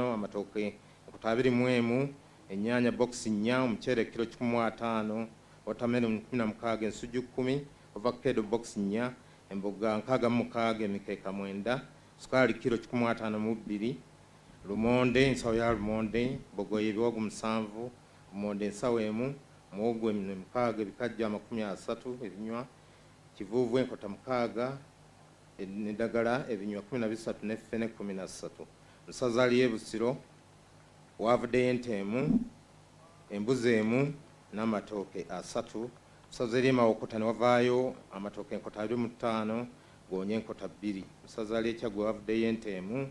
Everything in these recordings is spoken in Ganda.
Amatooke enkota 21, ennyaanya bokisi 4, omuceere kiro 150, watermelon 16, ensujju 10, avocado bokisi 4, emboga 66, emikeeka 9, sukaali kiro 152, lumonde ensawo ya lumonde, bogoya ebiwagu 7, lumonde ensawo 1, muwogo eminwe 6, ebikajjo 30, ebinywa kivuuvu enkota 6, eddagala ebinywa 13 ne ffene 13. Mu ssaza ly'e Busiro wavuddeyo ente 1, embuzi 1 n'amatooke 3. Mu ssaza ly'e Mawokota ne wavaayo amatooke enkota 25, goonya enkota 2. Mu ssaza ly'e Kyaggwe wavuddeyo ente 1,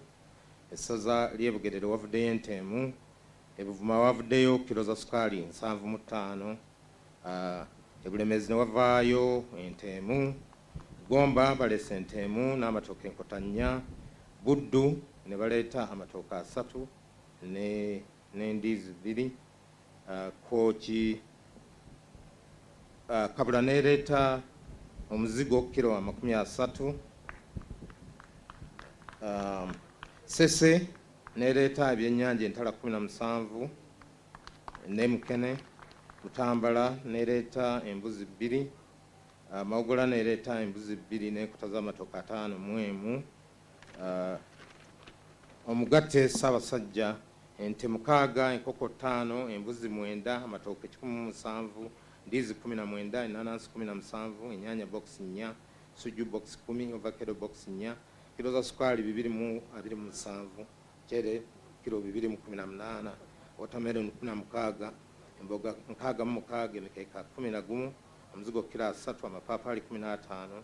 essaza ly'e Bugerere wavuddeyo ente 1, e Buvuma wavuddeyo kiro za sukaali 75, e Bulemezi ne wavaayo ente 1, Gomba baleese ente 1 n'amatooke enkota 4, Buddu ne baleeta amatooke 3 n'endiizi 2, Kooki Kabula n'ereeta omuzigo kiro 30, Sese n'ereeta ebyennyanja entala 17 ne mukene, Butambala n'ereeta embuzi 2, Mawogola n'ereeta embuzi 2 n'enkota z'amatooke 51, omugatte Ssaabasajja ente 6, enkoko 5, embuzi 9, amatooke 107, ndiizi 19, ennaanansi 17, ennyaanya bokisi 4, sujju bokisi 10, avocado bokisi 4, kiro za sukaali 227, muceere kiro 218, watermelon 16, emboga 66, emikeeka 11, omuzigo kiro 3, amapaapaali 15,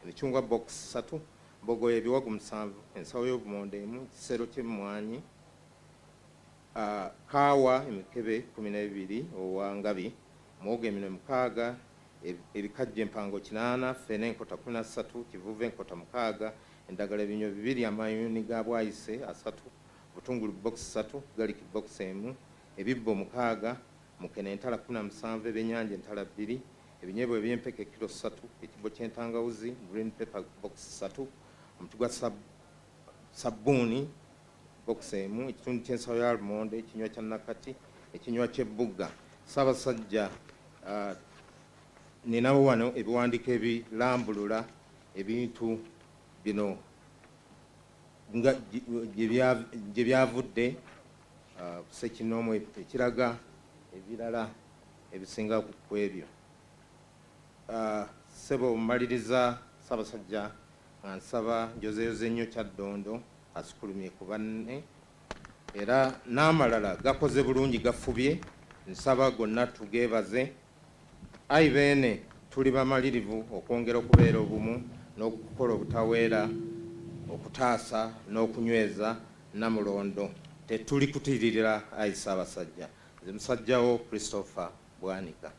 emicungwa bokisi 3, mbogoya ebiwagu 7, ensawo y'obumonde 1, ekisero ky'emmwanyi, kaawa emikebe 12 owa ngabi, muwogo eminwe 6, ebikajjo empango 8, ffene enkota 13, kivuuvu enkota 6, endagala ebinywa 2, amayuuni ga bwayise 3, butungulu bokisi 3, galiki bokisi 1, ebibbo 6, mukene entala 17, ebyennyanja entala 2, ebinyeebwa eby'empeke kiro 3, ekibbo ky'entangawuzi, green pepper bokisi 3, omuti gwa sabbuuni bokisi 1, ekitundu ky'ensawo ya lumonde, ekinywa kya nakati, ekinywa ky'ebbugga. Ssaabasajja, ninawo wano ebiwandiiko ebirambulula ebintu bino nga gye byavudde, ssekinnoomu ekiraga ebirala ebisinga ku ebyo. Ssebo mmaliriza Ssaabasajja nga nsaba njozeeyoze nnyo Kyaddondo asukulumye ku banne, era n'amalala gakoze bulungi gafubye, nsaba gonna tugeebaze. Ayi Beene, tuli bamalirivu okwongera okubeera obumu n'okukola obutaweera, okutaasa n'okunyweza Namulondo. Tetuli kutiiririra ayi Ssaabasajja. Nze musajjawo Christopher Bwanika.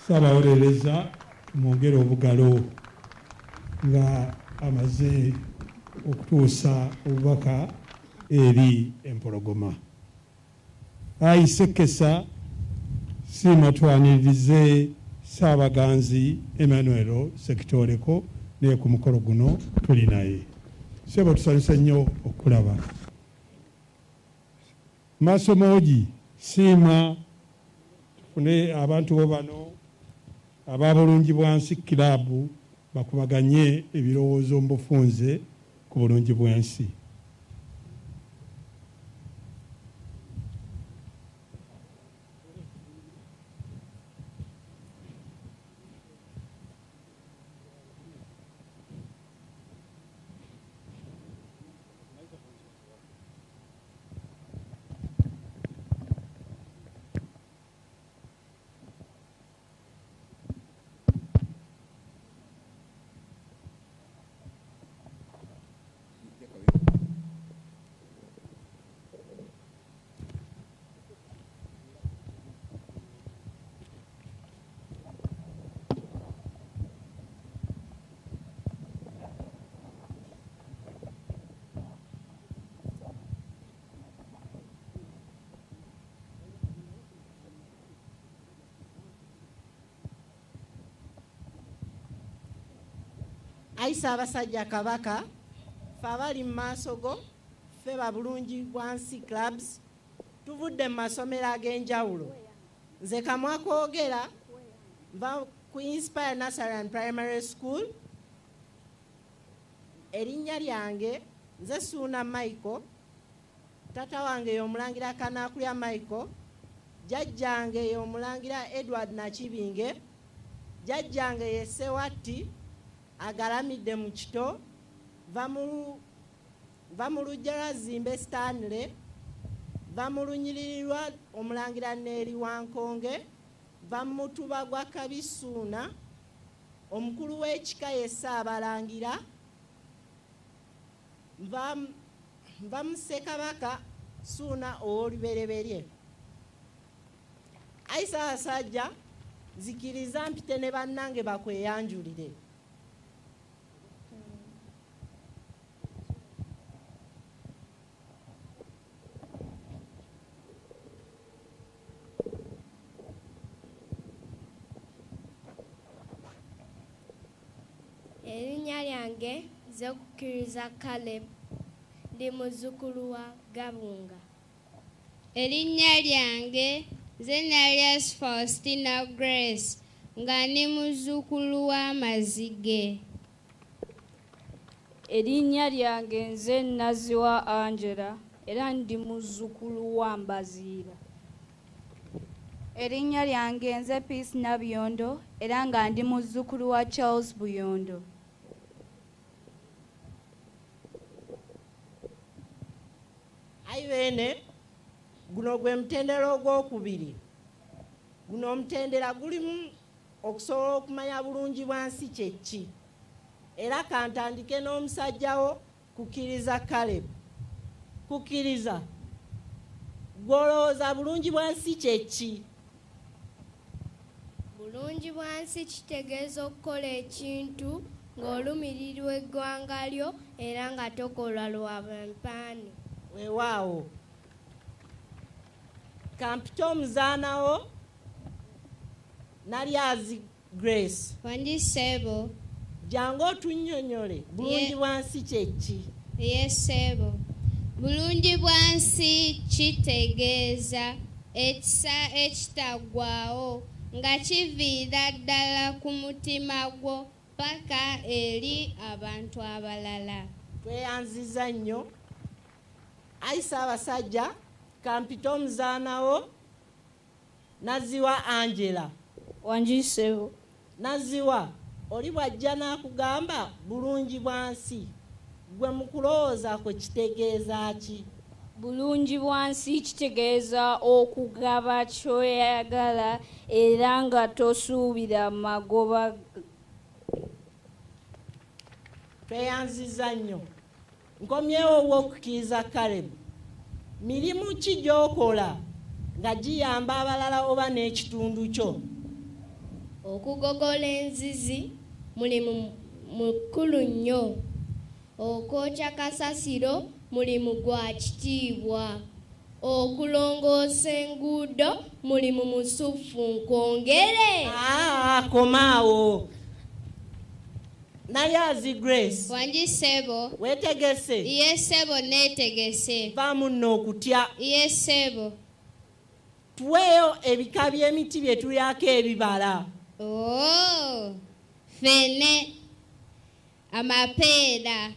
Ssaabawolereza tumwongere obugalo nga amaze okutuusa obubaka eri empologoma. Ayi Ssekesa, siima twanirize Ssaabaganzi Emmanuel Ssekitooleko naye ku mukolo guno tuli naye. Ssebo tusanyuse nnyo okulaba. Maaso moogi, siima tufune abantu bo bano aba Bulungi Bwansi Club bakubaganye ebirowoozo mu bufunze ku bulungi bw'ensi. Ayi Ssaabasajja Kabaka, ffe abali mu maaso go, Ffe ba Bulungi Bwansi Clubs tuvudde mu masomero ag'enjawulo. Nze Kamwa Kwogera, nva ku Inspire Nursery and Primary School. Erinnya lyange nze Suuna Michael, tata wange y'omulangira Kanaakulya Michael, jjajjange y'omulangira Edward Nakibinge, jjajjange ye Ssewatti agalamidde mu kito, nva mu luggya lwa Zimbe Stanley, nva mu lunyiriri lwa omulangira Neeri Wankonge, nva mu mutuba gwa Kabisuuna, omukulu w'ekika ye Ssaabalangira, nva mu Ssekabaka Ssuuna ow'olubereberye. Ayi Ssaabasajja, nzikiriza mpite ne bannange bakweyanjulire. Erinnya lyange nze Kukkiriza Caleb, ndi muzzukulu wa Gabunga. Erinnya lyange nze Nalias Faustina Grace, nga ndi muzzukulu wa Mazige. Erinnya lyange nze Naziwa Angela, era ndi muzzukulu wa Mbaziira. Erinnya lyange nze Peace Nabyondo, era nga ndi muzzukulu wa Charles Buyondo. Ayi beene, guno gwe mutendera ogwokubiri. Guno omutendera gulimu okusobola okumanya bulungi bwansi kye ki. Era kantandike n'omusajjawo Kukkiriza Caleb. Kukkiriza, gw'olowooza bulungi bwansi kye ki? Bulungi bwansi kitegeeza okukola ekintu ng'olumirirwa eggwanga lyo era nga tokola lwa mpaani. Weewaawo. Kampite omuzaanawo Nalyazi Grace. Wandi ssebo. Jangu otunnyonnyole bulungi bwansi kye ki? Ye ssebo. Bulungi bwansi kitegeeza ekisa ekitaggwaawo nga kiviira ddala ku mutima gwo paka eri abantu abalala. Tweyanziza nnyo. Ayi Ssaabasajja, kampite omuzaanawo Naziwa Angela. Wangi ssebo. Naziwa, oli bw'ajja n'akugamba bulungi bwansi, gwe mu kulowooza kwe kitegeeza ki? Bulungi bwansi kitegeeza okugaba ky'oyagala era nga tosuubira magoba. Tweyanziza nnyo. Nkomyewo ow'okukkiriza Caleb. Mirimu ki gy'okola nga giyamba abalala oba n'ekitundu kyo? Okugogola enzizi mulimu mukulu nnyo. Okwokya kasasiro mulimu gwa kitiibwa. Okulongoosa enguudo mulimu musufu nkwongere. Komaawo. Nalyazi Grace. Wangi ssebo. Weetegese? Ye ssebo, neetegese. Vaamu nno okutya. Ye ssebo. Tuweeyo ebika by'emiti bye tulyako ebibala. Oh, ffene, amapeera,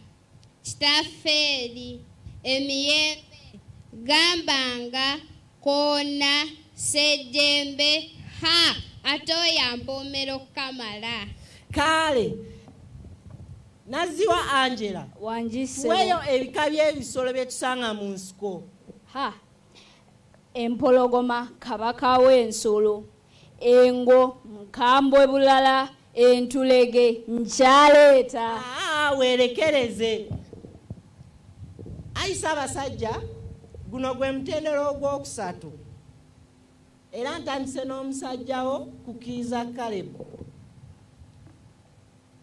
kitafeeri, emiyembe, gambanga, koona, ssejjembe, ha, ate oyo ampoomera okukamala. Kale. Naziwa Angela. Wangi ssebo. Tuweeyo ebika by'ebisolo bye tusanga mu nsiko. Ha, empologoma kabaka w'ensolo, engo nkambwe bulala, entulege nkyaleeta. Weerekereze. Ayi Ssaabasajja, guno gwe mutendera ogwokusatu. Era ntandise n'omusajjawo Kukkiriza Caleb.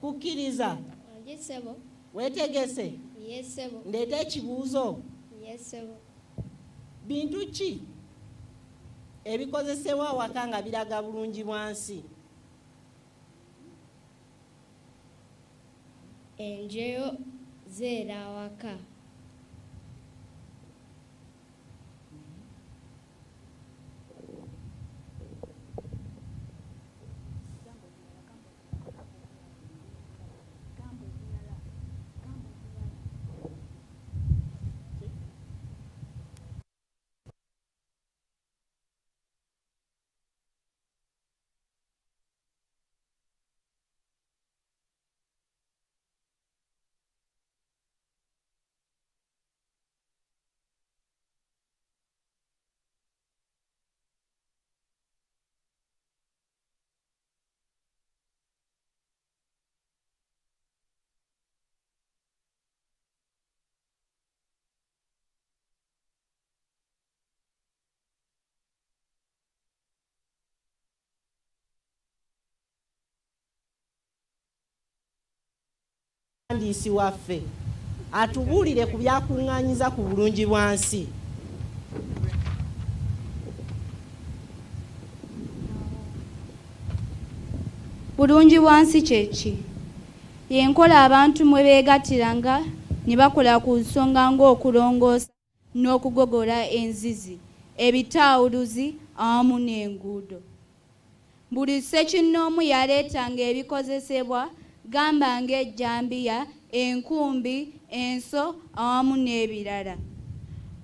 Kukkiriza. Wangi ssebo. Weetegese? Ye ssebo. Ndeete ekibuuzo. Ye ssebo. Bintu ki ebikozesebwa awaka nga biraga bulungi bwansi? Enjeyo zeera awaka. Omuwandiisi waffe atubuulire ku byakuŋŋaanyiza ku bulungi bwansi. Bulungi bwansi kye ki? Y'enkola abantu mwe beegattiranga ne bakola ku nsonga ng'okulongoosa n'okugogola enzizi, ebitaawuluzi awamu n'enguudo. Buli ssekinnoomu yaleetanga ebikozesebwa gamba ng'ejjambiya, enkumbi, enso awamu n'ebirala.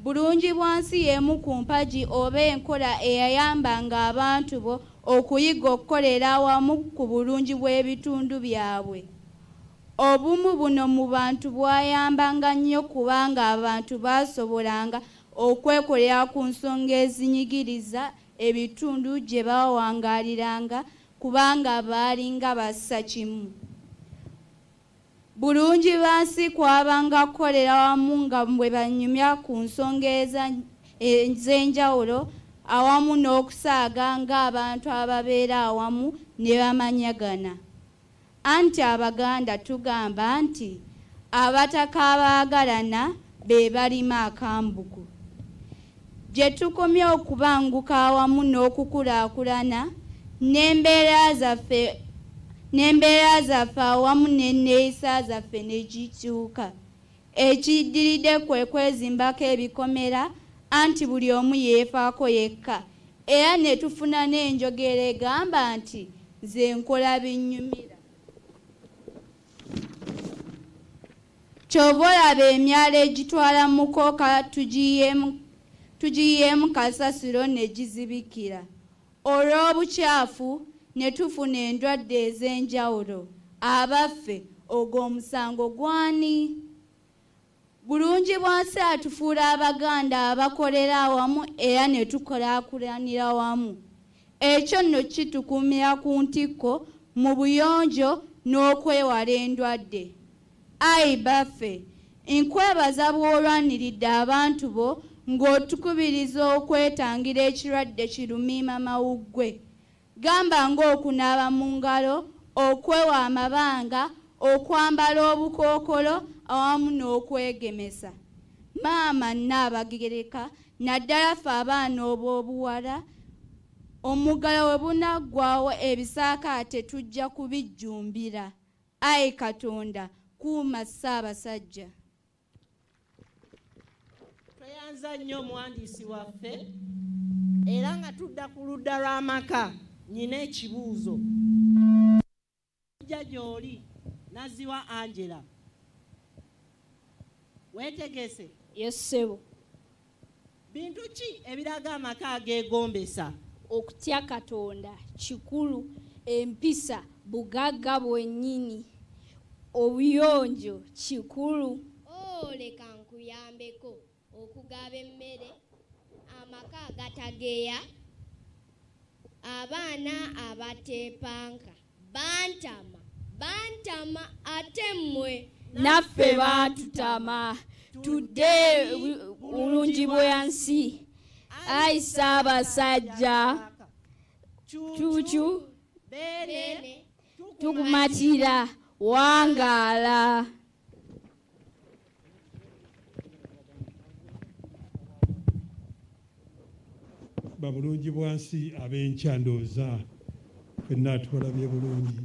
Bulungi bwansi y'emu ku mpagi oba enkola eyayambanga abantu bo okuyiga okukolera awamu ku bulungi bw'ebitundu byabwe. Obumu buno mu bantu bwayambanga nnyo kubanga abantu baasobolanga okwekolera ku nsonga ezinyigiriza ebitundu gye baawangaaliranga kubanga baalinga bassa kimu. Bulungi bwansi kwabanga kukolera wamu nga bwe banyumya ku nsonga ez'enjawulo awamu n'okusaaga ng'abantu ababeera awamu ne bamanyagana. Anti Abaganda tugamba nti abataka abaagalana be balima akambugu. Gye tukomye okubanguka awamu n'okukulaakulana n'embeera zaffe awamu n'enneeyisa zaffe ne gikyuka. Ekiddiridde kwe kwezimbako ebikomera anti buli omu yeefaako yekka era ne tufuna n'enjogera egamba nti nze nkola binnyumira. Ky'ova olaba emyala egitwala mukoka tugiyiyeemu kasasiro ne gizibikira. Olw'obukyafu ne tufuna endwadde ez'enjawulo. Abaffe ogwo omusango gw'ani? Bulungi bwansi atufuula Abaganda abakolera awamu era ne tukulaakulanira wamu. Ekyo nno kitukuumira ku ntikko mu buyonjo n'okwewala endwadde. Ayi baffe, nkwebaza bw'olwaniridde abantu bo ng'otukubiriza okwetangira ekirwadde kirumiimamawuggwe. Gamba ng'okunaaba mu ngalo, okwewa amabanga, okwambala obukookolo awamu n'okwegemesa. Maama Nnaabagereka, naddala ffe abaana ab'obuwala, omuggalo we bunaggwaawo ebisaakaate tujja kubijjumbira. Ayi Katonda, kuuma Ssaabasajja. Tweyanza nnyo omuwandiisi waffe era nga tudda ku ludda lw'amaka nnyina ekibuuzo. Ojja gy'oli Nazziwa Angela. Weetegese? Yes, ssebo. Bintu ki ebiraga amaka ageegombesa? Okutya Katonda kikulu, empisa bugagga bwennyini, obuyonjo kikulu. Oo leka nkuyambeko okugaba emmere, amaka agatageya, abaana abateepanka, bantama, bantama ate mmwe. Naffe baatutama, tudde bulungi bwansi. Ayi Ssaabasajja, cuucu, Beene, tukumatira, wangaala. Babulungi bwansi ab'enkya ndowooza ffenna tubalabye bulungi.